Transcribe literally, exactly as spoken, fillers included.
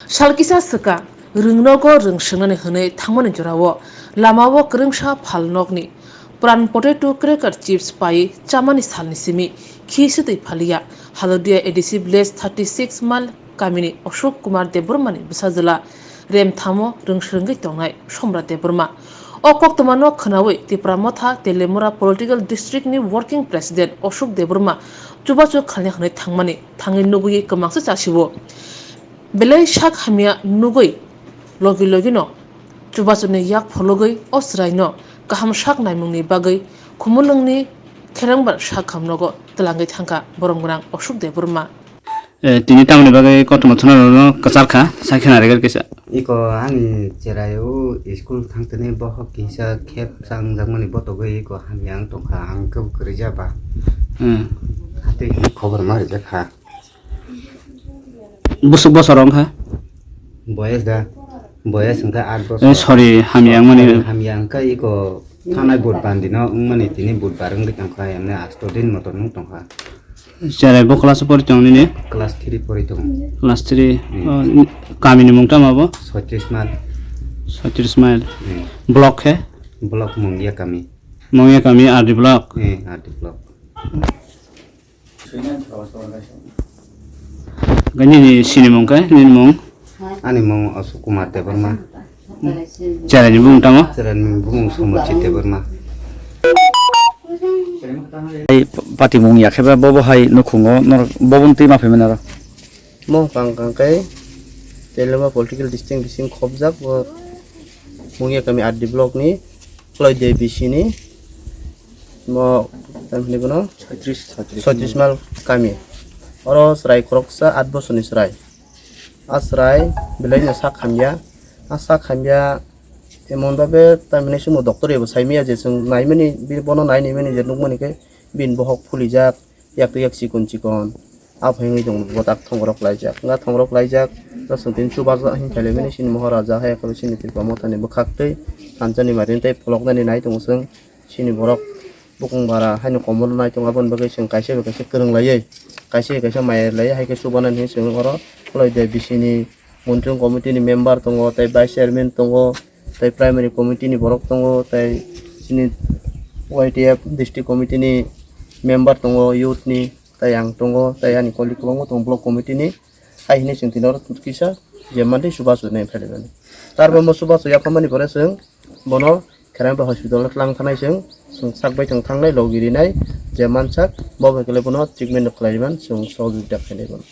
Sal kisa swkang, rwngnogo rwng swngnani hwnwi thangmani jorao lamao kwrwngsa phalnokni pran potato cracker chips paiwi chamani salni simi khi swtwi phaliya Halodia A D C village thirty six mile kamini Ashok Kumar Debbarmani bwsajwla remthamo rwng swrwngwi tongnai Somrat Debbarma. O koktwmano khwnawi Tipra Motha Teliamura Political District ni Working President Ashok Debbarma chubachu khlaina hwnwi thangmani thangwi nugwi kwmangsa chasio. Belai sak hamya nugwi logi logino chubachuni yak phologwi o chwraino kaham sak naimungni bagwi Khumulwngni Kherengbar sak hamnogo twlangwi thangkha borom gwnang Ashok Debbarma. Eh, tini tamoni bagwi koktwma thunarokno kwchar kha, sai khena rwgwi kisa. Iko ani cheraio school thangtini bohok kisa khep changjakmani botogwi iko hamya wng tongkha, ang kebo kwrwi jaba. Hmm. Hatwi khobor ma rijak kha. Busuk bosor wngkha? Boyes da, boyes wngkha aat bosor. Eh, sorry, hamya wngmani. Sorry, hamya wngkha iko thanai Budhbar dino wngmani tini Budhbar wngwi tongkha, emne asto din motor wng tongkha. Cherai bo class o pori tong nini? Class three pori tong. Class three. Hmm. Oh, kamini mung tamo bo? Soitris mile. Soitris mile. Hmm. Block khe? Block Mungya kami. Mungya kami R D block. Hmm, R D block. Nini sinimung khe, nini mung? Ani mung Ashok Kumar Debbarma. Cheraini bumung tamo? Cheraini bumung Somorjit Debbarma. Ei, patimung ya khe ba bobo hai nukhungo, nor-, bobo twi ma phaimani aro? Mo kang kang khe Teliamura political district bising khobjak, bo Mungya kami R D block ni Khwlai de bisini mo, tam hinwi bono? Soitris. Soitris mal kami. Oro chwrai khoroksa aat bosorni chwrai. A chwrai belaino sak hamya. A sak hamya emon babe tam hinwi chwngno doctor ebo saimaya je chwng naimani, bi-, bono nai naimani je nukmani khe bini bohok phulijak, yak twi yak chikon chikon. Aphai wngwi tongo bo tak thongrok laijak. Wngkha thongrok laijak, oro chwng tini chubachu hinwi phailaimani chini Moharaja hai khe chini Tipra Mothani bwkhaktwi thansa ni mairintwi pholoknani nai tongo chwng. Chini borok bukung bara haino komorno nai tongo, aboni bagwi chwng kaisa bai kaisa kwrwng laiwi, kaisa bai kaisa maya laiwi hai khe chubanani hinwi chwng oro Khwlai de bisini Monitoring committee ni member tongo, tei vice chairman tongo, tei primary committee ni borok tongo, tei chini Y T F district committee ni member tongo, youth ni, tei ang tongo, tei ani colleague kwbangma tongo block committee ni. Hai hinwi chwng tini oro kisa je mantwi chubachu nai phaimani. Tarbo mo chubachu yapharmani pore chwng bono Kherengba hospital o twlang thanai chwng, chwng sak bai thwng thangnai logi rinai je mansak, bo bai khe bono treatment rok khlai man chwng sohojogita khainai bono.